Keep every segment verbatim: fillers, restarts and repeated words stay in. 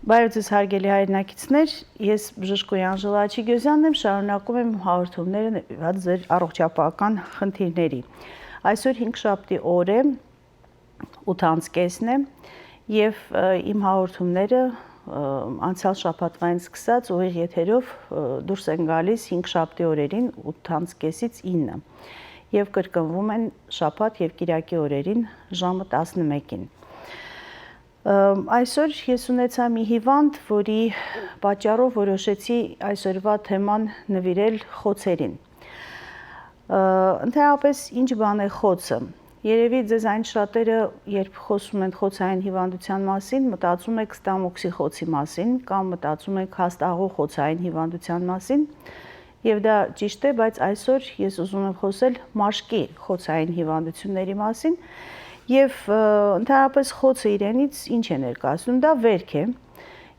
Բարեւ ձեզ, հարգելի հայրենակիցներ, ես Բժշկոյ Անժելա Աչիկեզյանն եմ, շարունակում եմ հաղորդումները նվիրված ձեր առողջապահական խնդիրների։ Այսօր հինգշաբթի օր է, ութ անց կեսն է, եւ, ը, իմ հաղորդումները, ը, անցեալ շաբաթվային սկսած ուղիղ եթերով, ը, դուրս են գալիս հինգշաբթի օրերին ութ անց կեսից ինը եւ կրկնվում են շաբաթ եւ կիրակի օրերին ժամը տասնմէկին։ Ը, այսօր ես ունեցայ մի հիվանդ, որի պատճառով որոշեցի այսօրվա թեման նուիրել խոցերին։ Ը, ընդհանրապես, ինչ բան է խոցը։ Երևի ձեզանից շատերը, երբ խոսում են խոցային հիվանդության մասին, մտածում եք ստամոքսի խոցի մասին կամ մտածում եք հաստաղու խոցային հիվանդության մասին։ Եւ դա ճիշտ է, բայց այսօր ես ուզում եմ խոսել մաշկի խոցային հիվանդությունների մասին։ Եւ, ը, ընդհանրապես խոցը իրենից ինչ է ներկայացնում, դա վերք է։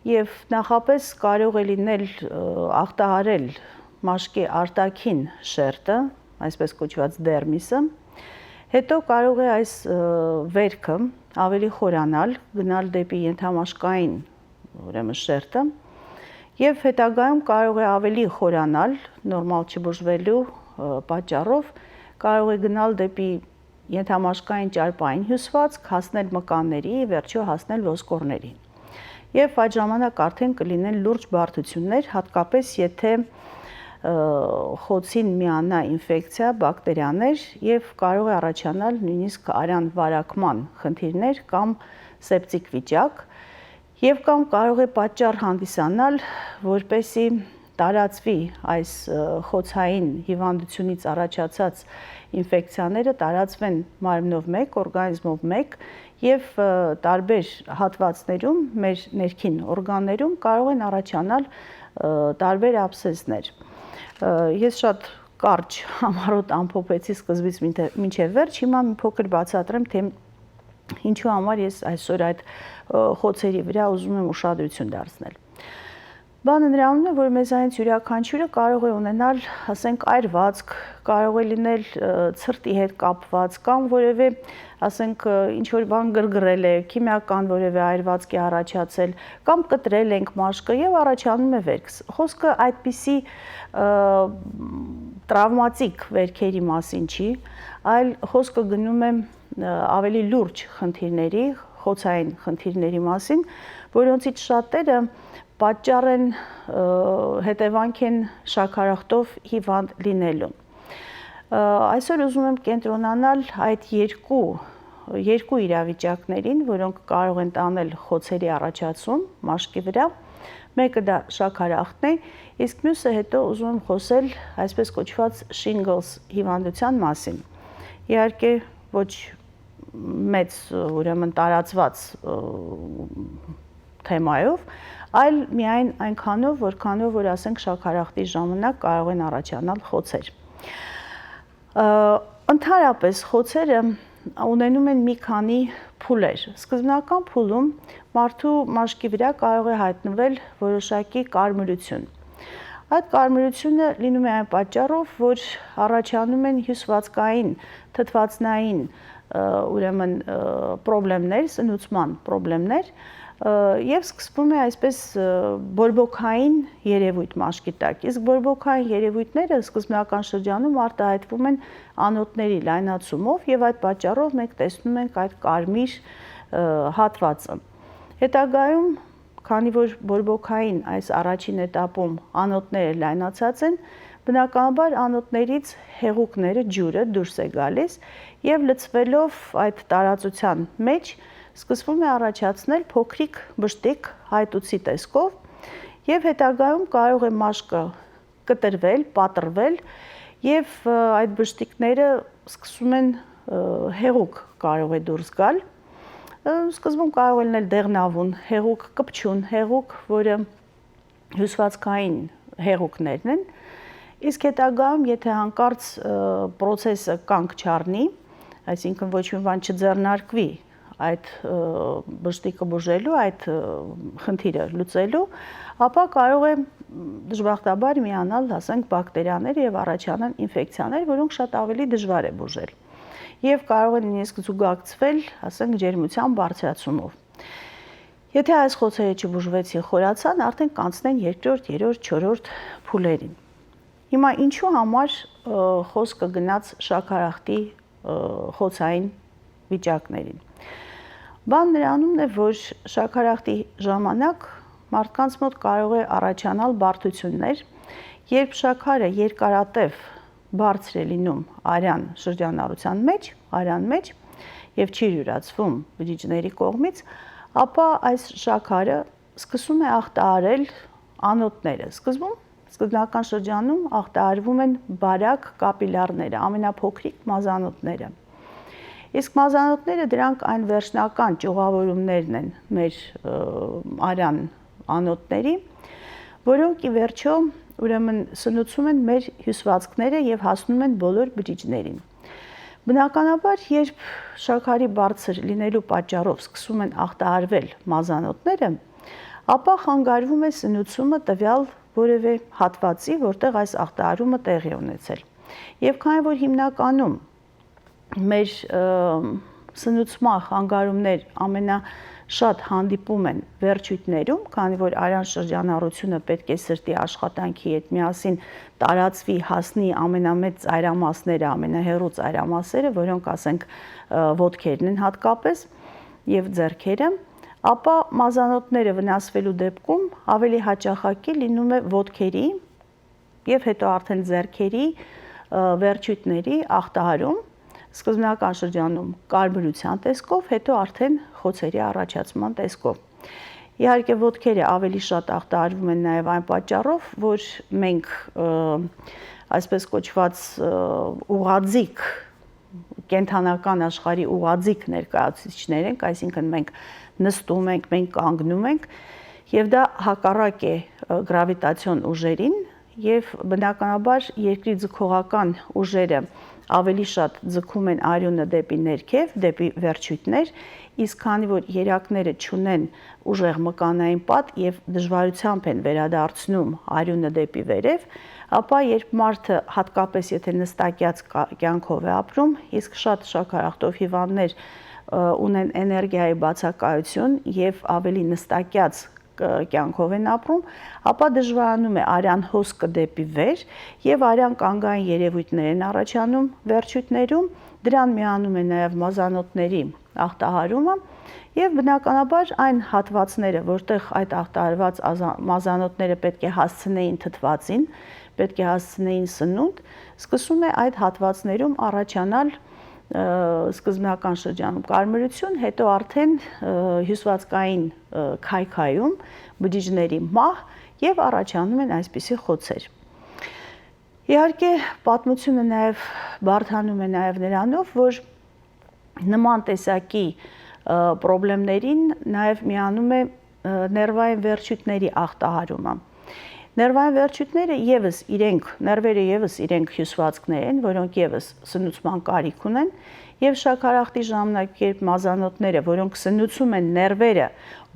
Եւ նախապես կարող է լինել, ը, ախտահարել մաշկի արտաքին շերտը, այսպես կոչուած դերմիսը։ Հետո կարող է այս, ը, վերքը ավելի խորանալ, գնալ դեպի ենթամաշկային, ուրեմն, շերտը, եւ հետագայում կարող է ավելի խորանալ, նորմալ չբուժվելու, ը, պատճառով, կարող է գնալ դեպի ենթամաշկային ճարպային հիւսուածք, հասնել մկանների, ի վերջոյ հասնել ոսկորների։ Եւ այդ ժամանակ արդեն կը լինեն լուրջ բարդություններ, հատկապես եթե, ը, խոցին միանայ ինֆեկցիա, բակտերիաներ, եւ կարող է առաջանալ նոյնիսկ արյան վարակման խնդիրներ կամ սեպտիկ վիճակ, եւ կամ կարող է պատճառ հանդիսանալ, որպեսզի տարածուի այս, ը, խոցային հիվանդությունից առաջացած ինֆեկցիաները, տարածվեն մարմնով մէկ, օրգանիզմով մէկ եւ, ը, տարբեր հատուածներում, մեր ներքին օրգաններում կարող են առաջանալ, ը, տարբեր աբսեսներ։ Ը, ես շատ կարճ համառոտ ամփոփեցի սկզբից մինչեւ վերջ, հիմա մի փոքր բացատրեմ, թե ինչու համար ես այսօր այդ, ը, խոցերի վրա ուզում եմ ուշադրություն դարձնել։ Բանը նրա անունն է, որ մեզանից իւրաքանչիւրը կարող է ունենալ, ասենք, այրուածք, կարող է լինել, ը, ցրտի հետ կապուած կամ որեւէ, ասենք, ը, ինչ-որ բան գրգռել է, քիմիական որեւէ այրուածք է առաջացել կամ կտրել ենք մաշկը եւ առաջանում է վերք։ Ս-, խոսքը այդպիսի, ը, տրավմատիկ վերքերի մասին չի, այլ խոսքը գնում է, ը, ավելի լուրջ խնդիրների, խոցային խնդիրների մասին, որոնցից շատերը պատճառ են, ը, հետեւանք են շաքարախտով հիվանդ լինելուն։ Ը, այսօր ուզում եմ կենտրոնանալ այդ երկու, երկու իրավիճակներին, որոնք կարող են տանել խոցերի առաջացում մաշկի վրա։ Մեկը դա շաքարախտն է, իսկ մյուսը հետո ուզում եմ խոսել այսպես կոչուած շինգլս հիվանդության մասին։ Իհարկե, ոչ մեծ, ուրեմն, տարածված, ը, թեմայով, այլ միայն այնքանով, որքանով որ, ասենք, շաքարախտի ժամանակ կարող են առաջանալ խոցեր։ Ը, ընդհանրապես խոցերը ունենում են մի քանի փուլեր։ Սկզբնական փուլում մարդու մաշկի վրա կարող է հայտնվել որոշակի կարմրություն։ Այդ կարմրությունը լինում է այն պատճառով, որ առաջանում են հիւսուածքային, թթուածնային, ը, ուրեմն, ը, պրոբլեմներ, սնուցման պրոբլեմներ, ը, եւ սկսվում է այսպես, ը, բորբոքային երեւոյթ մաշկի տակ։ Իսկ բորբոքային երեւոյթները սկզբնական շրջանում արտահայտվում են անոթների լայնացումով եւ այդ պատճառով մենք տեսնում ենք այդ կարմիր, ը, հատվածը։ Հետագայում, քանի որ բորբոքային այս առաջին էտապում անոթները լայնացած են, բնականաբար անոթներից հեղուկները, ջուրը դուրս է գալիս եւ լցվելով այդ տարածության մեջ սկսվում է առաջացնել փոքրիկ բշտիկ հայտուցի տեսքով եւ հետագայում կարող է մաշկը կտրվել, պատռվել եւ, ը, այդ բշտիկները սկսում են, ը, հեղուկ կարող է դուրս գալ։ Ը, սկզբում կարող է լինել դեղնավուն հեղուկ, կպչուն հեղուկ, որը հյուսվածքային հեղուկներն են, իսկ հետագայում, եթե հանկարծ, ը, պրոցեսը կանգ չառնի, այսինքն ոչ մի բան չձեռնարկվի այդ, ը, բշտիկը բուժելու, այդ, ը, խնդիրը լուծելու, ապա կարող է, մ, դժբախտաբար միանալ, ասենք, բակտերիաներ եւ առաջանան ինֆեկցիաներ, որոնք շատ ավելի դժվար է բուժել եւ կարող են նույնիսկ զուգակցվել, ասենք, ջերմության բարձրացումով։ Եթե այս խոցերը չբուժուեցին, խորացան, արդեն կանցնեն երկրորդ, երրորդ, չորրորդ փուլերին։ Հիմա ինչու համար, ը, խոսքը գնաց շաքարախտի, ը, խոցային վիճակներին։ Բան նրանումն է, որ շաքարախտի ժամանակ մարդկանց մոտ կարող է առաջանալ բարդություններ, երբ շաքարը երկարատև բարձր է լինում արյան շրջանառության մեջ, արյան մեջ, եւ չի յուրացվում բջիջների կողմից, ապա այս շաքարը սկսում է ախտահարել անոթները։ Սկզբում, սկզբնական շրջանում ախտահարվում են բարակ կապիլյարները, ամենափոքրիկ մազանոթները։ Իսկ մազանոթները, դրանք այն վերջնական ճյուղավորումներն են մեր, ը, արյան անոթների, որոնք ի վերջո, ուրեմն, սնուցում են մեր հիւսուածքները եւ հասնում են բոլոր բջիջներին։ Բնականաբար, երբ շաքարի բարձր լինելու պատճառով սկսում են ախտահարվել մազանոթները, ապա խանգարվում է սնուցումը տվեալ որեւէ հատուածի, որտեղ այս ախտահարումը տեղի է ունեցել։ Եւ քանի որ հիմնականում մեր, ը, սնուցման խանգարումներ ամենաշատ հանդիպում են վերջույթներում, քանի որ արյան շրջանառությունը պետք է սրտի աշխատանքի հետ միասին տարածուի, հասնի ամենամեծ ծայրամասները, ամենահեռու ծայրամասերը, որոնք, ասենք, ը, ոտքերն են հատկապես, եւ ձեռքերը, ապա մազանոթները վնասվելու դեպքում ավելի հաճախակի լինում է ոտքերի եւ հետո արդեն ձեռքերի, ը, վերջույթների ախտահարում, սկզբնական շրջանում կարմրության տեսքով, հետո արդեն խոցերի առաջացման տեսքով։ Իհարկե, ոտքերը ավելի շատ ախտահարվում են նաեւ այն պատճառով, որ մենք, ը, այսպես կոչուած, ը, ուղաձիգ, կենդանական աշխարհի ուղաձիգ ներկայացուցիչներ ենք, այսինքն մենք նստում ենք, մենք կանգնում ենք, եւ դա հակառակ է, ը, գրավիտացիոն ուժերին, եւ բնականաբար երկրի ձգողական ուժերը ավելի շատ ձգում են արիւնը դէպի ներքեւ, դէպի վերջույթներ, իսկ քանի որ երակները չունեն ուժեղ մկանային պատ եւ դժվարութեամբ են վերադարձնում արիւնը դէպի վերեւ, ապա երբ մարդը, հատկապես եթե նստակեաց կա-, կյանքով է ապրում, իսկ շատ շաքարախտով հիվանդներ, ը, ունեն էներգիայի բացակայություն եւ ավելի նստակեաց կ-, կյանքով են ապրում, ապա դժուարանում է արյան հոսքը դէպի վեր եւ արյան կանգային երեւույթներ են առաջանում վերջույթներում, դրան միանում է նաեւ մազանոթների ախտահարումը եւ բնականաբար այն հատուածները, որտեղ այդ ախտահարված ազա-, մազանոթները պետք է հասցնեին թթուածին, պետք է հասցնեին սնունդ, սկսում է այդ հատուածներում առաջանալ, ը, սկզբնական շրջանում կարմրություն, հետո արդեն, ը, հիւսուածքային, ը, քայքայում, բջիջների մահ եւ առաջանում են այսպիսի խոցեր։ Իհարկե, պատմությունը նաեւ բարդանում է նաեւ նրանով, որ նման տեսակի, ը, պրոբլեմներին նաեւ միանում է, ը, ներվային վերջույթների ախտահարումը։ Ներվային վերջույթները եւս իրենք, ներվերը եւս իրենք հիւսուածքներ են, որոնք եւս սնուցման կարիք ունեն, եւ շաքարախտի ժամանակ, երբ մազանոթները, որոնք սնուցում են ներվերը,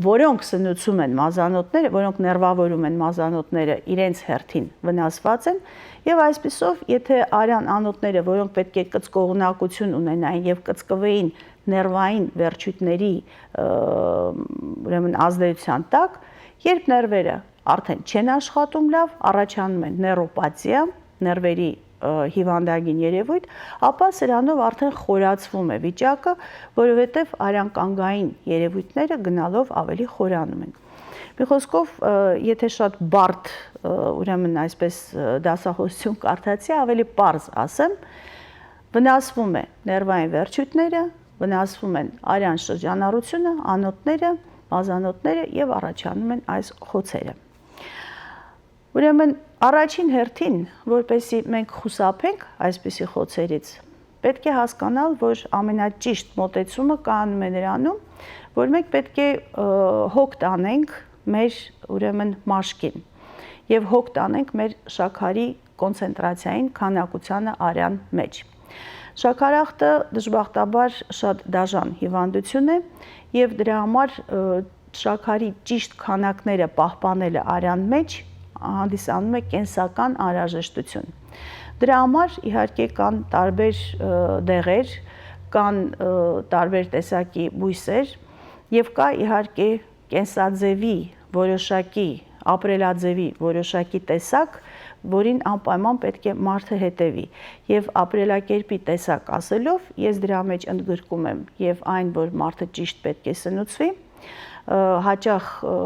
որոնք սնուցում են մազանոթները, որոնք ներվավորում են մազանոթները, իրենց հերթին վնասված են, եւ այսպիսով, եթե արյան անոթները, որոնք պետք է կծկողնակություն ունենային եւ կծկվեին ներվային վերջույթների, ը, ուրեմն ազդեցության տակ, երբ ներվերը արդեն չեն աշխատում լավ, առաջանում է նեյրոպաթիա, ներվերի, ը, հիվանդագին երևույթ, ապա սրանով արդեն խորացվում է վիճակը, որովհետեւ արյան կանգային երևույթները գնալով ավելի խորանում են։ Մի խոսքով, ը, եթե շատ բարդ, ը, ուրեմն այսպես, ը, դասախոսություն կարդացի, ավելի պարզ ասեմ, վնասվում է ներվային վերջույթները, վնասվում են արյան շրջանառությունը, անոթները, մազանոթները եւ առաջանում են այս խոցերը։ Ուրեմն, առաջին հերթին, որպեսզի մենք խուսափենք այսպիսի խոցերից, պետք է հասկանալ, որ ամենաճիշտ մոտեցումը կայանում է նրանում, որ մենք պետք է, ը, հոգ տանենք մեր, ուրեմն, մաշկին եւ հոգ տանենք մեր շաքարի կոնցենտրացիային, քանակությանը արյան մեջ։ Շաքարախտը, դժբախտաբար, շատ դաժան հիվանդություն է եւ դրա համար, ը, շաքարի ճիշտ քանակները պահպանելը արյան մեջ հանդիսանում է կենսական անհրաժեշտություն։ Դրա համար, իհարկե, կան տարբեր, ը, դեղեր, կան, ը, տարբեր տեսակի բոյսեր եւ կայ, իհարկե, կենսաձեւի որոշակի, ապրելաձեւի որոշակի տեսակ, որին անպայման պէտք է մարդը հետեւի։ Եւ ապրելակերպի տեսակ ասելով, ես դրա մեջ ընդգրկում եմ եւ այն, որ մարդը ճիշտ պէտք է սնուցուի։ Ը, հաճախ, ը,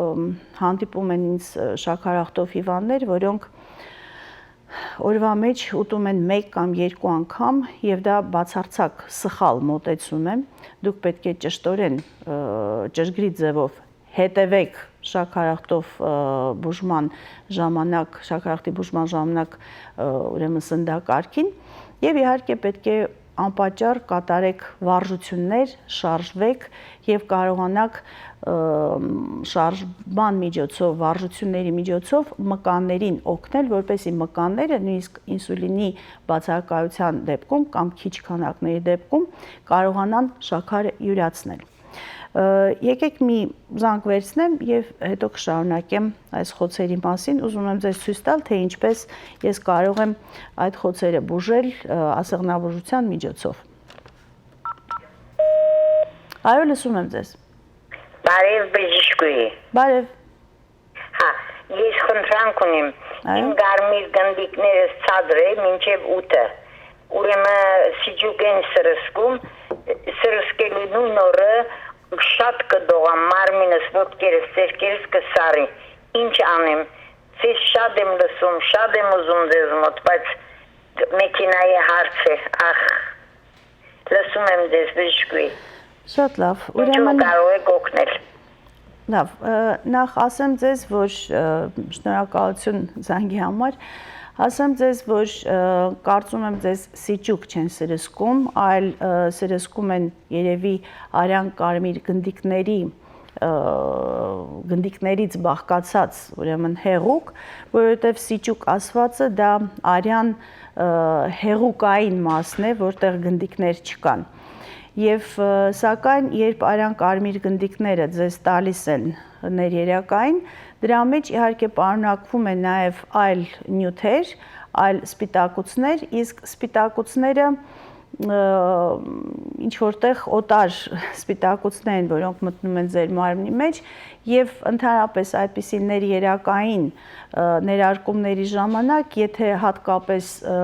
հանդիպում են ինձ, ը, շաքարախտով հիվանդներ, որոնք օրուայ մէջ ուտում են մէկ կամ երկու անգամ, եւ դա բացարձակ սխալ մոտեցում է։ Դուք պէտք է ճշտօրէն, ը, ճշգրիտ ձեւով հետեւեք շաքարախտով, ը, բուժման ժամանակ, շաքարախտի բուժման ժամանակ, ը, ուրեմն սննդակարգին, եւ իհարկե պէտք է անպատճառ կատարեք վարժութիւններ, շարժուեք եւ կարողանաք, ը, շարժման միջոցով, վարժութիւնների միջոցով մկաներին օգնել, որպեսզի մկանները նոյնիսկ ինսուլինի բացակայության դեպքում կամ քիչ քանակների դեպքում կարողանան շաքարը իւրացնել։ Ը, եկեք մի զանգ վերցնեմ եւ հետո կշարունակեմ այս խոցերի մասին։ Ուզում եմ ձեզ ցոյց տալ, թե ինչպես ես կարող եմ այդ խոցերը բուժել, ը, ասեղնաբուժության միջոցով։ Այո, լսում եմ ձեզ։ Բարև, բժիշկուհի։ Բարև։ Հա, ես խնդրանք ունեմ։ Այո։ Իմ կարմիր գնդիկներս ցածր է մինչև ութը։ Ուրեմն սիճուկեն սրսկում, սրսկելու նույն օրը շատ կը դողամ մարմինս, ոտքերս, ձեռքերս կը սառի։ Ինչ անեմ։ Ձեզ շատ եմ լսում, շատ եմ ուզում ձեզ մոտ, բայց մեքենայի հարց է, ախ։ Լսում եմ ձեզ, բժշկուհի։ Շատ լավ։ Ինչու Ուրեմն կարող եք օգնել։ Լավ, ը, նախ ասեմ ձեզ, որ, ը, շնորհակալություն զանգի համար։ Ասեմ ձեզ, որ, ը, կարծում եմ ձեզ սիճուկ չեն սրսկում, այլ, ը, սրսկում են երևի արյան կարմիր գնդիկների, ը, գնդիկներից բաղկացած, ուրեմն հեղուկ, որովհետև սիճուկ ասվածը դա արյան, ը, հեղուկային մասն է, որտեղ գնդիկներ չկան։ Եվ, ը, սակայն երբ արյան կարմիր գնդիկները ձեզ տալիս են ներերակային, դրա մեջ իհարկե պարունակվում է նաև այլ նիւթեր, այլ սպիտակուցներ, իսկ սպիտակուցները, ը, ինչ որտեղ օտար սպիտակուցներ են, որոնք մտնում են ձեր մարմնի մեջ, եւ ընդհանրապես այդպիսի ներերակային, ը, ներարկումների ժամանակ, եթե հատկապես, ը,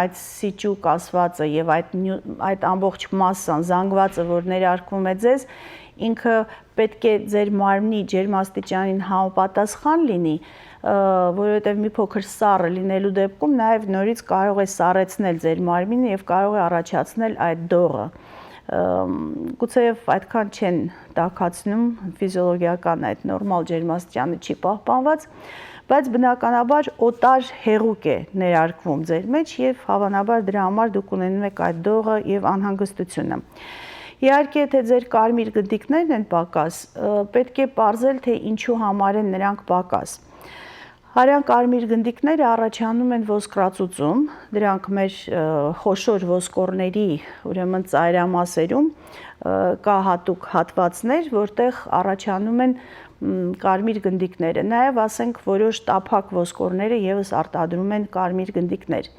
այդ սիճուկ ասվածը եւ այդ նյու-, այդ ամբողջ մասսան, զանգվածը, որ ներարկվում է ձեզ, ինքը պէտք է ձեր մարմնի ջերմաստիճանին համապատասխան լինի, ը, որովհետեւ մի փոքր սառը լինելու դեպքում նաեւ նորից կարող է սառեցնել ձեր մարմինը եւ կարող է առաջացնել այդ դողը։ Ըմ, գուցեեւ այդքան չեն տաքացնում ֆիզիոլոգիական այդ նորմալ ջերմաստիճանը չի պահպանված, բայց բնականաբար օտար հեղուկ է ներարկվում ձեր մեջ եւ հավանաբար դրա համար դուք ունենում եք այդ դողը եւ անհանգստությունը։ Իհարկե, եթե ձեր կարմիր գնդիկներն են պակաս, ը, պէտք է պարզել, թե ինչու համար են նրանք պակաս։ Արյան կարմիր գնդիկները առաջանում են ոսկրածուծում, դրանք մեր, ը, խոշոր ոսկորների, ուրեմն ծայրամասերում, ը, կա հատուկ հատվածներ, որտեղ առաջանում են, մ, կարմիր գնդիկները։ Նաև, ասենք, որոշ տափակ ոսկորները ևս արտադրում են կարմիր գնդիկներ։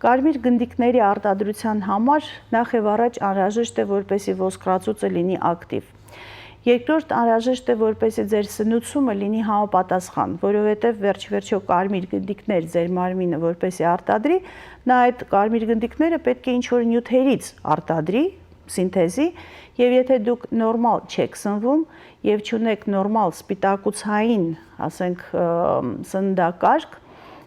Կարմիր գնդիկների արտադրության համար նախ եւ առաջ անհրաժեշտ է, որպեսզի ոսկրածուծը լինի ակտիվ։ Երկրորդ, անհրաժեշտ է, որպեսզի ձեր սնուցումը լինի համապատասխան, որովհետև վերջիվերջո կարմիր գնդիկներ ձեր մարմինը որպեսզի արտադրի, նա այդ կարմիր գնդիկները պէտք է ինչ-որ նիւթերից արտադրի, սինթեզի, եւ եթե դուք նորմալ չեք սնվում եւ չունեք նորմալ սպիտակուցային, ասենք, ը, սննդակարգ,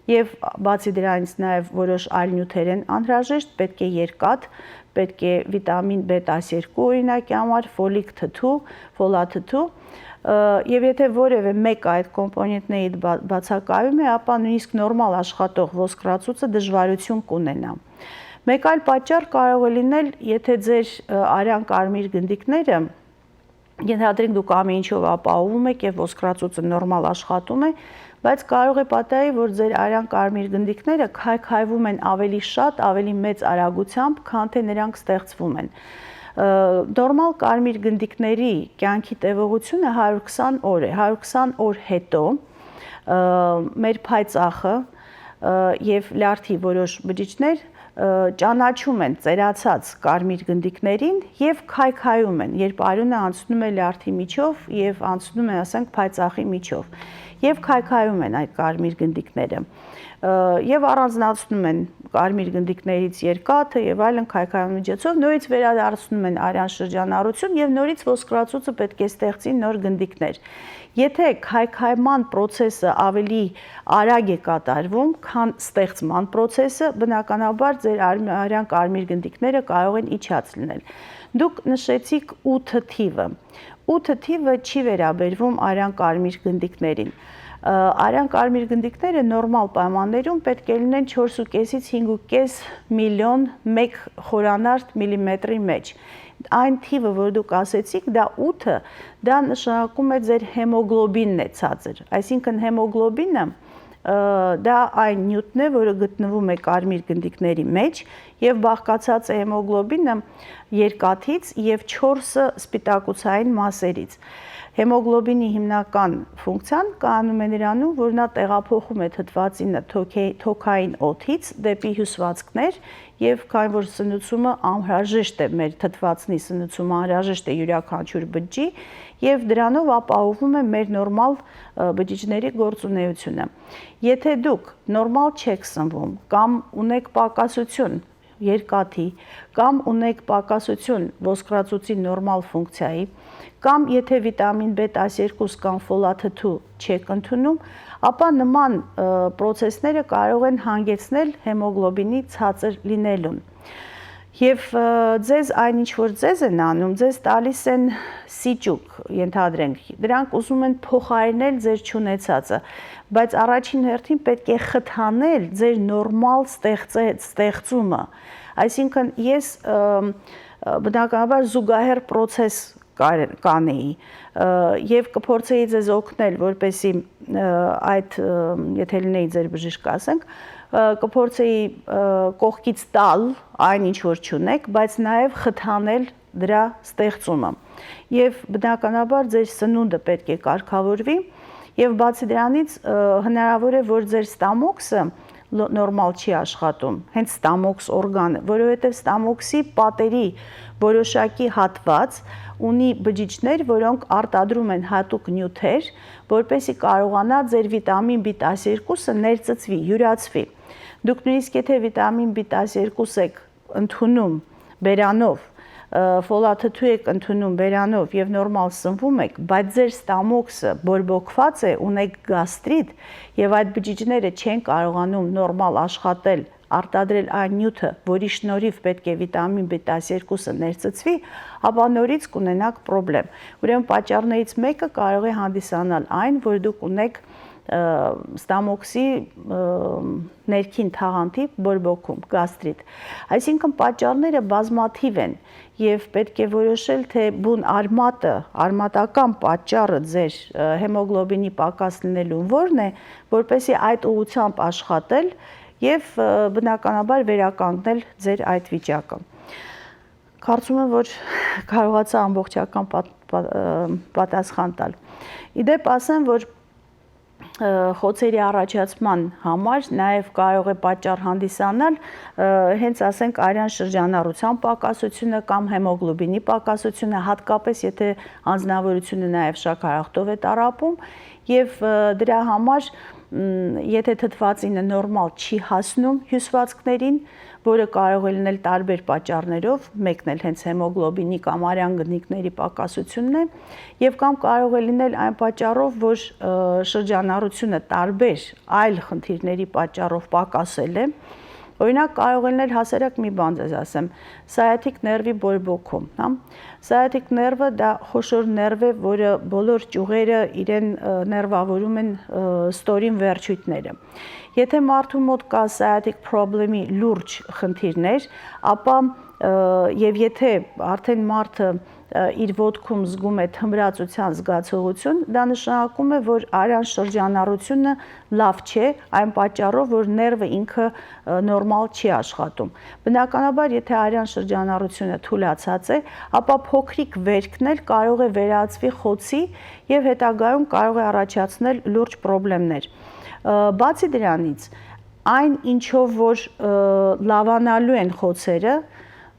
եւ բացի դրանից նաեւ որոշ այլ նիւթեր են անհրաժեշտ, պէտք է երկաթ, պէտք է վիտամին B12, օրինակի համար, ֆոլիկ թթու, ֆոլաթթու, ը, եւ եթե որեւէ մեկը այդ կոմպոնենտներից բա-, բացակայում է, ապա նոյնիսկ նորմալ աշխատող ոսկրածուծը դժվարություն կունենայ։ Մեկ այլ պատճառ կարող է լինել, եթե ձեր, ը, արյան կարմիր գնդիկները, ենթադրենք դուք ամեն ինչով ապահովում եք եւ ոսկրածուծը նորմալ աշխատում է, բայց կարող է պատահի, որ ձեր արյան կարմիր գնդիկները քայքայվում են ավելի շատ, ավելի մեծ արագությամբ, քան թե նրանք ստեղծվում են։ Ը, նորմալ կարմիր գնդիկների կյանքի տեւողությունը հարյուր քսան օր է։ Հարյուր քսան օր հետո, ը, մեր փայծախը, ը, եւ լյարդի որոշ բջիջներ ը, ճանաչում են ծերացած կարմիր գնդիկներին եւ քայքայում են, երբ արիւնը անցնում է լյարդի միջով եւ անցնում է, ասենք, փայծաղի միջով, եւ քայքայում են այդ կարմիր գնդիկները, ը, եւ առանձնացնում են կարմիր գնդիկներից երկաթը եւ այլն քայքայման միջոցով, նորից վերադարձնում են արյան շրջանառություն եւ նորից ոսկրածուծը պէտք է ստեղծի նոր գնդիկներ։ Եթե քայքայման պրոցեսը ավելի արագ է կատարվում, քան ստեղծման պրոցեսը, բնականաբար ձեր արմ-, արյան կարմիր գնդիկները կարող են իջած լինել։ Դուք նշեցիք ութը թիվը։ Ութը թիվը չի վերաբերվում արյան կարմիր գնդիկներին։ Ը, արյան կարմիր գնդիկները նորմալ պայմաններում պէտք է լինեն չորս ու կեսից հինգ ու կես միլիոն մեկ խորանարդ միլիմետրի մեջ։ Այն թիվը, որ դուք ասեցիք, դա ութը, դա նշանակում է ձեր հեմոգլոբինն է ցածր։ Այսինքն հեմոգլոբինը, ը, դա այն նիւթն է, որը գտնվում է կարմիր գնդիկների մեջ եւ բաղկացած է հեմոգլոբինը երկաթից եւ չորսը սպիտակուցային մասերից։ Հեմոգլոբինի հիմնական ֆունկցիան կայանում է նրանում, որ նա տեղափոխում է թթուածինը թոքե-, թոքային օդից դէպի հիւսվածքներ, եւ քանի որ սնուցումը անհրաժեշտ է, մեր թթուածնի սնուցումը անհրաժեշտ է իւրաքանչիւր բջջի, եւ դրանով ապահովում է մեր նորմալ, ը, բջիջների գործունեությունը։ Եթե դուք նորմալ չեք սնվում կամ ունեք պակասություն երկաթի, կամ ունեք պակասություն ոսկրածուծի նորմալ ֆունկցիայի, կամ եթե վիտամին B տասներկուս կամ ֆոլաթթու չեք ընդունում, ապա նման, ը, պրոցեսները կարող են հանգեցնել հեմոգլոբինի ցածր լինելուն։ Եւ, ը, ձեզ այն, ինչ որ ձեզ են անում, ձեզ տալիս են սիճուկ, ենթադրենք, դրանք ուզում են փոխարինել ձեր չունեցածը, բայց առաջին հերթին պէտք է խթանել ձեր նորմալ ստեղծե-, ստեղծումը։ Այսինքն ես, ը, ը, բնականաբար զուգահեռ պրոցես կար-, կանեի, ը, եւ կփորձեի ձեզ օգնել, որպեսզի, ը, այդ, ը, եթե լինեի ձեր բժիշկ, ասենք, ը, կփորձեի, ը, կողքից տալ այն, ինչ որ չունեք, բայց նաեւ խթանել դրա ստեղծումը։ Եւ բնականաբար ձեր սնունդը պէտք է կարգաւորուի, եւ բացի դրանից, ը, հնարաւոր է, որ ձեր ստամոքսը լո-, նորմալ չի աշխատում, հենց ստամոքս օրգանը, որովհետեւ ստամոքսի պատերի որոշակի հատված ունի բջիջներ, որոնք արտադրում են հատուկ նիւթեր, որպեսզի կարողանա ձեր վիտամին B տասներկուսը ներծծուի, յուրացուի։ Դուք նոյնիսկ եթե վիտամին B տասներկուս եք ընդունում բերանով, ը, ֆոլաթթու եք ընդունում բերանով եւ նորմալ սնվում եք, բայց ձեր ստամոքսը բորբոքված է, ունեք գաստրիտ, եւ այդ բջիջները չեն կարողանում նորմալ աշխատել, արտադրել այն նիւթը, որի շնորհիվ պէտք է վիտամին B տասներկուսը ներծծուի, ապա նորից կունենաք պրոբլեմ։ Ուրեմն պատճառներից մեկը կարող է հանդիսանալ այն, որ դուք ունեք, ը, ստամոքսի, ը, ներքին թաղանթի բորբոքում, գաստրիտ։ Այսինքն պատճառները բազմաթիվ են, եւ պէտք է որոշել, թե բուն արմատը, արմատական պատճառը ձեր, ը, հեմոգլոբինի պակաս լինելուն որն է, որպեսզի այդ ուղղությամբ աշխատել եւ, ը, բնականաբար վերականգնել ձեր այդ վիճակը։ Կարծում եմ, որ կարողացա ամբողջական պատ-, պա-, ը, պատասխան տալ։ Ի դեպ, ասեմ, որ, ը, խոցերի առաջացման համար նաեւ կարող է պատճառ հանդիսանալ, ը, հենց, ասենք, արյան շրջանառության պակասությունը կամ հեմոգլոբինի պակասությունը, հատկապես եթե անձնավորությունը նաեւ շաքարախտով է տառապում, եւ, ը, դրա համար, մ, եթե թթուածինը նորմալ չի հասնում հիւսվածքներին, որը կարող է լինել տարբեր պատճառներով, մեկն էլ հենց հեմոգլոբինի կամ արյան գնդիկների պակասությունն է, եւ կամ կարող է լինել այն պատճառով, որ, ը, շրջանառությունը տարբեր այլ խնդիրների պատճառով պակասել է։ Օրինակ, կարող է լինել, հասարակ մի բան ձեզ ասեմ, սայաթիք ներվի բորբոքում, հա։ Սայաթիք ներվը դա խոշոր ներվ է, որը բոլոր ճյուղերը իրեն, ը, ներվավորում են, ը, ստորին վերջույթները։ Եթե մարդու մոտ կա սայաթիք պրոբլեմի լուրջ խնդիրներ, ապա, ը, եւ եթե արդեն մարդը, ը, իր ոտքում զգում է թմրածության զգացողություն, դա նշանակում է, որ արյան շրջանառությունը լավ չէ, այն պատճառով, որ ներվը ինքը, ը, նորմալ չի աշխատում։ Բնականաբար, եթե արյան շրջանառությունը թուլացած է, ապա փոքրիկ վերքն էլ կարող է վերածվի խոցի եւ հետագայում կարող է առաջացնել լուրջ պրոբլեմներ։ Ը, բացի դրանից, այն ինչով որ, ը, լաւանալու են խոցերը,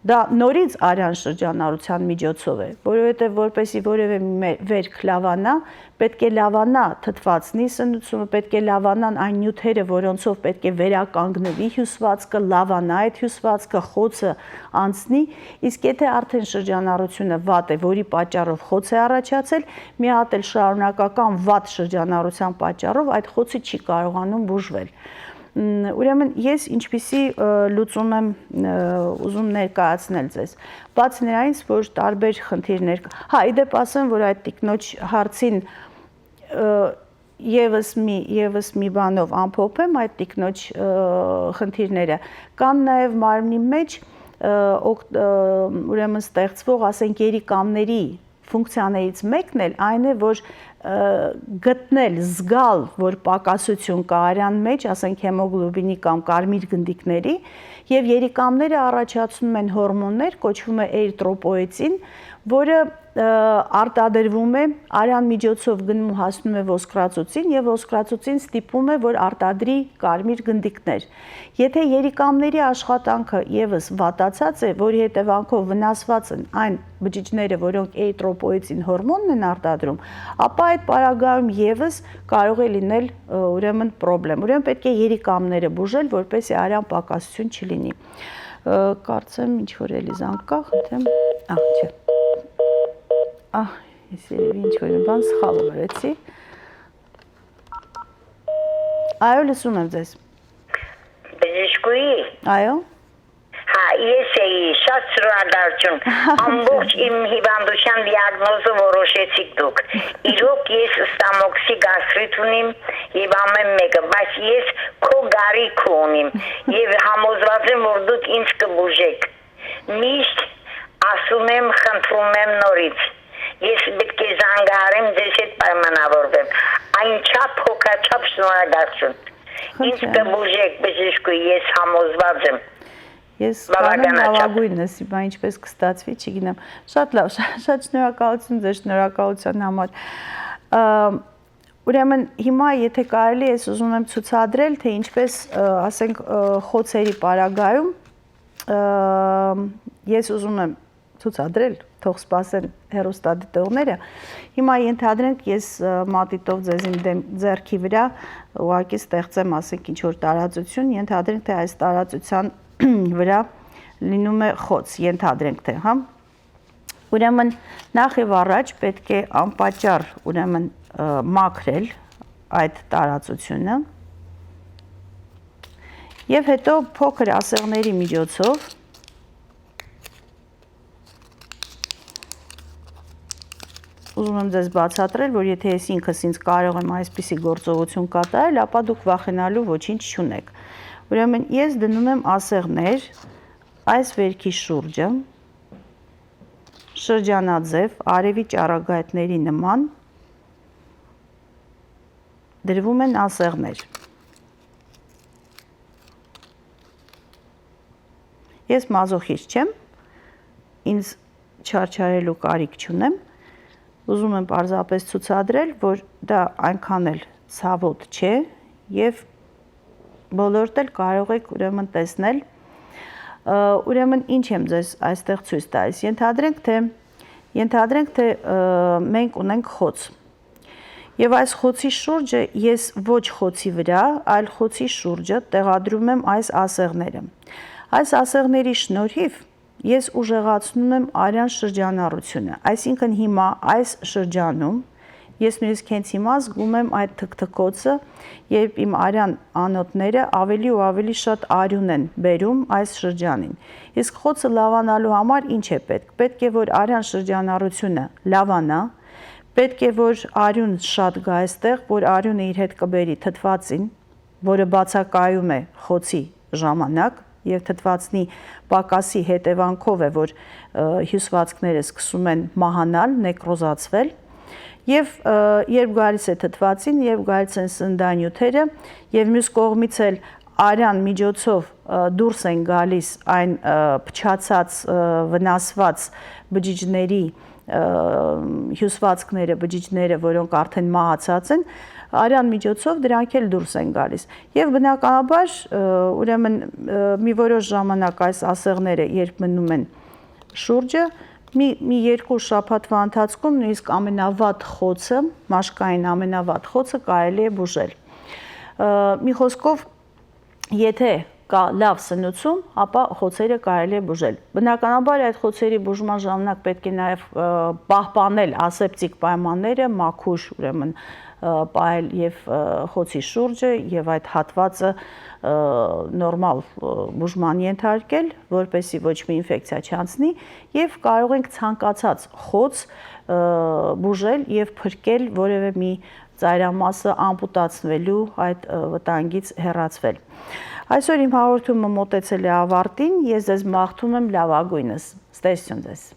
դա նորից արեան շրջանառութեան միջոցով է, որովհետեւ որպեսզի որեւէ մէ-, վերք լաւանայ, պէտք է լաւանայ թթուածնի սնուցումը, պէտք է լաւանան այն նիւթերը, որոնցով պէտք է վերականգնուի հիւսուածքը, լաւանայ այդ հիւսուածքը, խոցը անցնի, իսկ եթէ արդէն շրջանառութիւնը վատ է, որի պատճառով խոց է առաջացել, մի հատ էլ շարունակական վատ շրջանառութեան պատճառով այդ խոցը չի կարողանում բուժվել։ Մ, ուրեմն ես ինչպիսի, ը, լուծում եմ, ը, ուզում ներկայացնել ձեզ։ Բացի նրանից, որ տարբեր խնդիրներ կա-, հա, ի դեպ ասեմ, որ այդ տիկնոջ հարցին, ը, եւս մի, եւս մի բանով ամփոփեմ այդ տիկնոջ, ը, խնդիրները։ Կան նաեւ մարմնի մեջ, ը, օգ-, ը, ուրեմն ստեղծվող, ասենք, երիկամների ֆունկցիաներից մեկն էլ այն է, որ, ը, գտնել, զգալ, որ պակասություն կա արեան մեջ, ասենք, հեմոգլոբինի կամ կարմիր գնդիկների, եւ երիկամները առաջացնում են հորմոններ, կոչվում է էրիտրոպոետին, որը, ը, արտադրվում է, արեան միջոցով գնում, հասնում է ոսկրածուցին, եւ ոսկրածուցին ստիպում է, որ արտադրի կարմիր գնդիկներ։ Եթէ երիկամների աշխատանքը եւս վատացած է, որի հետեւանքով վնասված են այն բջիջները, որոնք էրիտրոպոետին հորմոնն են արտադրում, ապա այդ պարագայում եւս կարող է լինել, ը, ուրեմն պրոբլեմ։ Ուրեմն պէտք է երիկամները բուժել, որպեսզի արեան պակասություն չլինի։ Ը, կարծեմ, ինչ որ էլի զանգ կա, խնդրեմ։ Ահ, չէ։ Ահ, ես երևի ինչ որ բան սխալը վարեցի։ Այո, լսում եմ ձեզ։ Բժշկուհի։ Այո։ Հա, ես էի, շատ շնորհակալություն։ Ամբողջ իմ հիվանդության դիագնոզը որոշեցիք դուք։ Իրոք ես ստամոքսի գաստրիտ ունիմ եւ ամեն մեկը, բայց ես քո գարիքը ունիմ եւ համոզված եմ, որ դուք ինձ կբուժեք։ Միշտ ասում եմ, խնդրում եմ նորից։ Ես պէտք է զանգահարեմ, ձեզ հետ պայմանավորվեմ։ Այն չափ հոգաչափ շնորհակալություն։ Ինձ Խնդրեմ։ կբուժեք, բժիշկու, ես համոզված եմ։ Ես կանեմ Բավականաչափ։ Լավագույնս, հիմա ինչպես կստացվի, չգիտեմ։ Շատ լավ, շա-, շատ շնորհակալություն ձեր շնորհակալության համար։ Ա, ուրեմն հիմա, եթե կարելի, ես ուզում եմ ցուցադրել, թե ինչպես, ա, ասենք, ա, խոցերի պարագայում, ա, ես ուզում եմ ցուցադրել, թող սպասեն հեռուստադիտողները։ Հիմա ենթադրենք, ես, ա, մատիտով ձեզ իմ դեմ, ձեռքի վրա ուղղակի ստեղծեմ, ասենք, ինչ որ տարածություն, ենթադրենք, թե այս տարածության վրա լինում է խոց, ենթադրենք, թե, հա։ Ուրեմն նախ եւ առաջ պէտք է անպատճառ, ուրեմն, ը, մաքրել այդ տարածությունը եւ հետո փոքր ասեղների միջոցով ուզում եմ ձեզ բացատրել, որ եթե ես ինքս ինձ կարող եմ այսպիսի գործողություն կատարել, ապա դուք վախենալու ոչինչ չունեք։ Ուրեմն ես դնում եմ ասեղներ այս վերքի շուրջը, շրջանաձև, արևի ճառագայթների նման դրվում են ասեղներ։ Ես մազոխիստ չեմ, ինձ չարչարելու կարիք չունեմ, ուզում եմ պարզապես ցուցադրել, որ դա այնքան էլ ցաւոտ չէ եւ բոլորդ էլ կարող եք ուրեմն տեսնել, ը, ուրեմն ինչ եմ ձեզ այստեղ ցոյց տալիս։ Ենթադրենք, թե, ենթադրենք, թե, ը, մենք ունենք խոց։ Եւ այս խոցի շուրջը ես ոչ խոցի վրա, այլ խոցի շուրջը տեղադրում եմ այս ասեղները։ Այս ասեղների շնորհիվ ես ուժեղացնում եմ արյան շրջանառությունը, այսինքն հիմա այս շրջանում ես նույնիսկ հենց հիմա զգում եմ այդ թքթքոցը, երբ իմ արյան անոթները ավելի ու ավելի շատ արյուն են բերում այս շրջանին։ Իսկ խոցը լավանալու համար ինչ է պետք։ Պետք է, որ արյան շրջանառությունը լավանա, պետք է, որ արյուն շատ գա այստեղ, որ արյունը իր հետ կբերի թթվածին, որը բացակայում է խոցի ժամանակ, եւ թթվածնի պակասի հետեւանքով է, որ, ը, հյուսվածքները սկսում են մահանալ, նեկրոզացվել։ Եւ, ը, երբ գալիս է թթվածին, երբ գալիս են սննդանյութերը, եւ մյուս կողմից էլ արյան միջոցով, ը, դուրս են գալիս այն, ը, փչացած, ը, վնասված բջիջների, ը, հյուսվածքները, բջիջները, որոնք արդեն մահացած են, արեան միջոցով դրանք էլ դուրս են գալիս։ Եւ բնականաբար, ը, ուրեմն, ը, մի որոշ ժամանակ այս ասեղները, երբ մնում են շուրջը, մի, մի երկու շաբաթվա ընթացքում նույնիսկ ամենավատ խոցը, մաշկային ամենավատ խոցը կարելի է բուժել։ Ը, մի խոսքով, եթե կա լավ սնուցում, ապա խոցերը կարելի է բուժել։ Բնականաբար, այդ խոցերի բուժման ժամանակ պետք է նաև, ը, պահպանել ասեպտիկ պայմանները, մաքուր, ուրեմն, ը, պահել եւ, ը, խոցի շուրջը եւ այդ հատվածը, ը, նորմալ, ը, բուժման ենթարկել, որպեսզի ոչ մի ինֆեկցիա չանցնի, եւ կարող ենք ցանկացած խոց, ը, բուժել եւ փրկել որեւէ մի ծայրամասը ամպուտացնուելու այդ, ը, վտանգից հեռացվել։ Այսօր իմ հաղորդումը մոտեցել է ավարտին, ես ձեզ մաղթում եմ լավագույնս։ Ստեսություն ձեզ։